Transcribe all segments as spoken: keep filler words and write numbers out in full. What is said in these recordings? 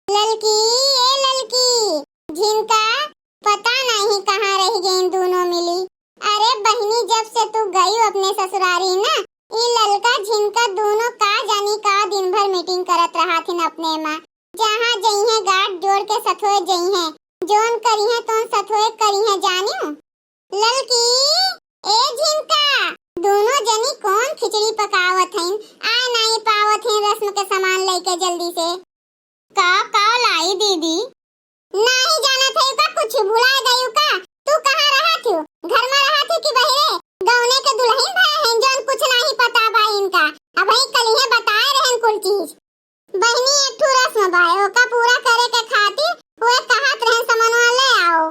ललकी, ए ललकी, झिनका, पता नाहीं कहाँ रहि गइन दूनो मिली। अरे बहिनी, जब से तू गयू अपने ससुरारी ना, ई ललका झिनका दूनो का जानी का दिन भर meeting करत रहत हिन अपने मा। जहाँ जइहें गाँठ जोड़ के सथोए जइहें, जौन करिहें तौन सथोए करिहें, जानिउ। ललकी, ए झिनका, दूनो जनी कौन खिचड़ी पकावत हइन? आ नाहीं पावत हइन रस्म के सामान लइके जल्दी से। का, का लाई दीदी? नाहीं जानत हइउ का कुछ? भुलाए गइउ का? तू कहाँ रहत हइउ? घर मा रहत हइउ कि बहिरे? गौने के दुलहिन भए हइन जौन कुछ नाहीं पता बा इनका। अबहीं कलिहे बताए रहेन कुल चीज। बहिनी, एक ठो रस्म बा, ओका पूरा करे के खातिर उहे कहत रहेन समनवा ले आओ।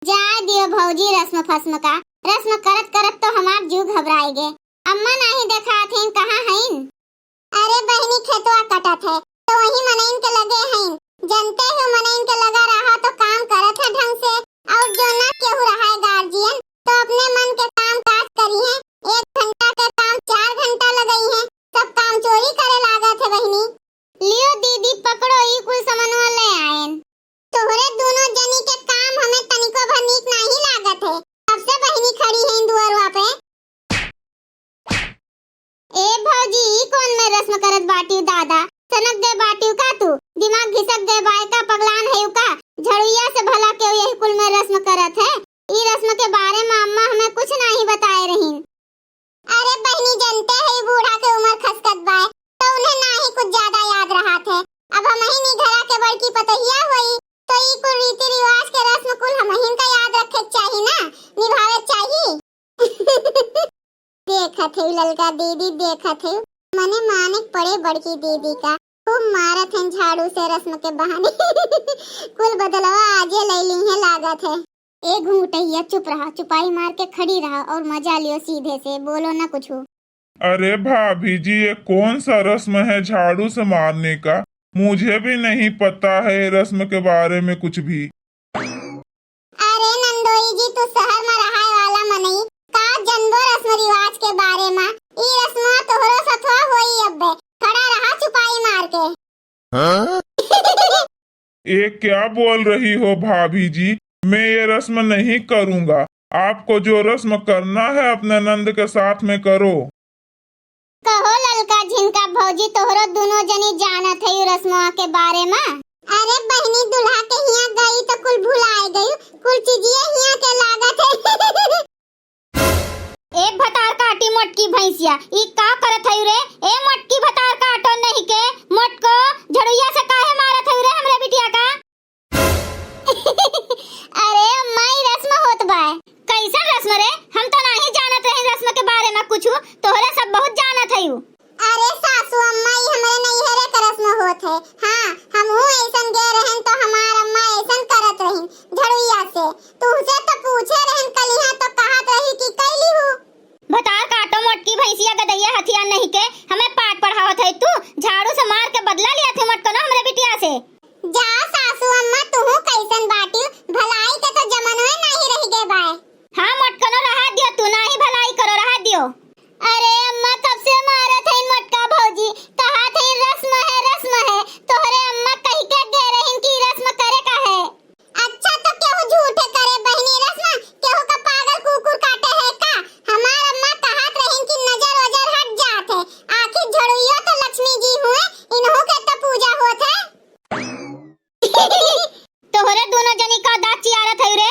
जाए दियो भौजी रस्म फस्म का, रस्म करत करत तो हमार जीव घबराइ गे। अम्मा नाहीं देखात हइन, कहाँ हइन? अरे बहिनी, खेतवा कटत है, तो वही मनइन के लगे हइन। जनते हो, मनइन के लगा रहा तो काम करत है ढंग से, और जो ना केहू रहा है गार्जियन, तो अपने मन के काम काज करिहें। एक घंटा के काम चार घंटा लगइहें, सब काम चोरी करे लागत है बहिनी। लियो दीदी, पकड़ो, ई कुल समनवा ले आएन। तोहरे दूनो जनी के काम हमें तनिको भर नीक नाहीं लागत है। कब से बहिनी खड़ी हैं दुअरवा पे। ए भौजी, ई कौन मैं रस्म करत बाटी दादा? सनक गए बाटी का तू? दिमाग घिसक गए बाय का? पगलान है का? झड़ुइया से भला केहू यही कुल में रस्म करत है? ई रस्म के बारे में अम्मा हमें कुछ नाहीं बताए रहीन। अरे बहिनी, जनते है बूढ़ा के उम्र खसकत बाय, तो उन्हें नाहीं कुछ ज्यादा याद रहत है। अब हमहिन ई घरा के बड़की पतोहिया होई, तो ई कुल रीति रिवाज के रस्म कुल हमहिन का याद रखे के चाही ना, निभावे के चाही। देखत है ललका दीदी, देखत है, मने माने के पड़े बड़की दीदी का। खूब मारत हैं झाड़ू से रस्म के बहाने। कुल बदलवा आजे ले ली है लागत है। ए घुंघटैया, चुप रहा, चुपाई मार के खड़ी रहा और मजा लियो सीधे से, बोलो ना कुछ। अरे भाभी जी, ये कौन सा रस्म है झाड़ू से मारने का? मुझे भी नहीं पता है ये रस्म के बारे में कुछ भी। अरे नंदोई जी, तू शहर में रहाय वाला मनई, का जनबो रस्म रिवाज के बारे में? ई रस्म तोहरो सथवा होई अब्बे। खड़ा रहा चुपाई मार के। हाँ? ये क्या बोल रही हो भाभी जी? मैं ये रस्म नहीं करूँगा। आपको जो रस्म करना है अपने नंद के साथ में करो। कहो ललका झिनका भौजी, तोहरो दुनो जनी जानत है यू रस्मवा के बारे में? अरे बहिनी, दुल्हा के हियाँ गई तो कुल भुलाए गई, कुल चीजिए हियाँ के लागत है। ए भतार काटी मोटकी भैंसिया, ई का करत हयू रे? ए मोटकी भतार काटो नहीं के, मोटको झड़ुइया से काहे मारत हयू रे हमरे बिटिया का? अरे अम्मा, ई रस्म होत बाय। कैसन रस्म रे? हम तो नाही जानत रही रस्म के बारे में कुछ, तोहरे सब बहुत जानत हयू। अरे सासू अम्मा, ई हमरे नैहरे क रस्म होत है। हाँ, हमहू ऐसन गए रहन तो हमार अम्मा ऐसन करत रहिन झड़ुइया से। तुहसे तो पूछे रहन कलिहा तो कहत रही कि कैली हूँ। भतार काटो मोटकी भैंसिया गदैया हथियार नहीं के, हमें पाठ पढ़ावत है तू। झाड़ू से मार के बदला लिया थे मटकनो हमरे बिटिया से। जा सासू अम्मा, तुहू कैसन बाटियो, भलाई के तो जमनवे नाही रह गए बाय। हाँ मटकनो, रहा दियो, तू नाही भलाई करो, रहा दियो। अरे अम्मा, कब से मारत है मोटका भौजी, कहा थे रस्म है, रस्म है, तोहरे अम्मा कह के गए रहिन कि रस्म करे का है। अच्छा तो केहू झूठे करे बहिनी रस्म, केहू का पागल कुकुर काटे है का? हमार अम्मा कहत रहिन कि नजर ओजर हट जात है, आखिर झड़ुइयो तो लक्ष्मी जी हुए, इन्हों के तो पूजा होत है। तोहरे दोनों जनी का दांत चियारत है रे?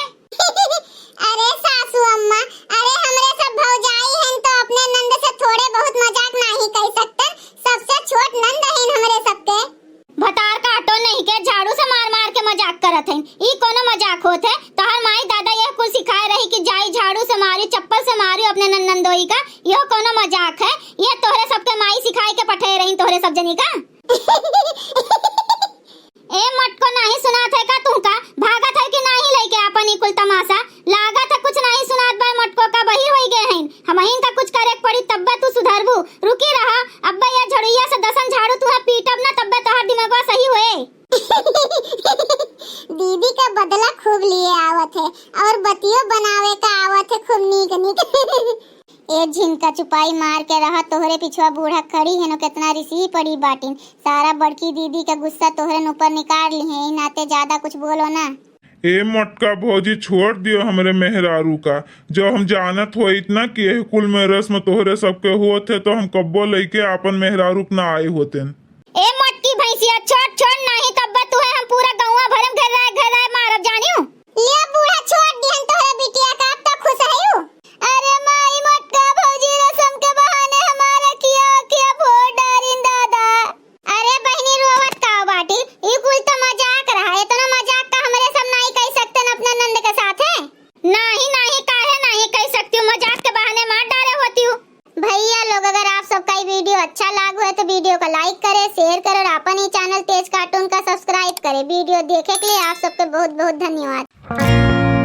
अरे सासू अम्मा, अरे हमरे सब भौजाई हन तो अपने नंद से थोड़े बहुत मजाक नाही कह सकतन, सबसे छोट नंद हन हमरे सबके। भतार काटो नहीं के झाड़ू से मार मार के मजाक करत हन, ई कोनो मजाक होत है? तोहर माई दादा यह कुल सिखाए रही कि जाई झाड़ू से मारी, चप्पल से मारी अपने नन-, नंदोई का, यह कोनो मजाक है? यह तोहरे सबके माई सिखाए के पठे रही तोहरे सब जनी का। ए मोटको, नाही सुनात है का तुहका? भागत है कि नाही लइके आपन ई कुल तमाशा? लागत है कुछ नाही सुनात बा मोटको का, बहिर होई गए हैं। हमहिन का कुछ करे के पड़ी तब्बे तू सुधरबू। रुकी रहा, अब्बे ये झड़ुइया से दसन झाड़ू तुहे पीटब ना तब्बे तोहर दिमागवा सही होए। दीदी का बदला खूब लिए आवत है और बतियो बनावे का आवत है खूब नीक नीक। ए झिनका, चुपाई मार के रहा, तोहरे पिछवा बूढ़ा खड़ी हेन, केतना रिसी पड़ी बाटिन। सारा बड़की दीदी का गुस्सा तोहरे न ऊपर निकाल लिहे, ई नाते ज्यादा कुछ बोलो ना। ए मोटका भौजी, छोड़ दियो हमरे मेहरारू का। जब हम जानत होइत ना कि एह कुल में रस्म तोहरे सबके होत है, तो हम कब्बो लइके आपन मेहरारू के ना आए होतेन। ए मोटकी भैंसिया, छोड़, छोड़, नाही तब्बा तुहे हम पूरा गौवा भरे में घेराए, घेराए मारब, जानियो। लिया बूढ़ा, छोड़ दिहन तोहरे बिटिया का, अब तो खुश हयू। अरे माई, मोटका भौजी रस्म के बहाने हमारा किया, किया फोड़ डारिन दादा। अरे बहिनी, रोवत का बाटी? ई कुल तो मजाक रहा, इतना मजाक का हमरे सब नाही कह सकते न अपना नंद के साथ है। नाही, नाही, काहे नाही कह सकती हूँ? मजाक के बहाने मार डारे होती हूँ। भैया लोग, अगर आप सबका ई video अच्छा लागो है तो video का like करे, share करे और अपन ई channel तेज cartoon का subscribe करे। Video देखे के लिए आप सबके बहुत बहुत धन्यवाद।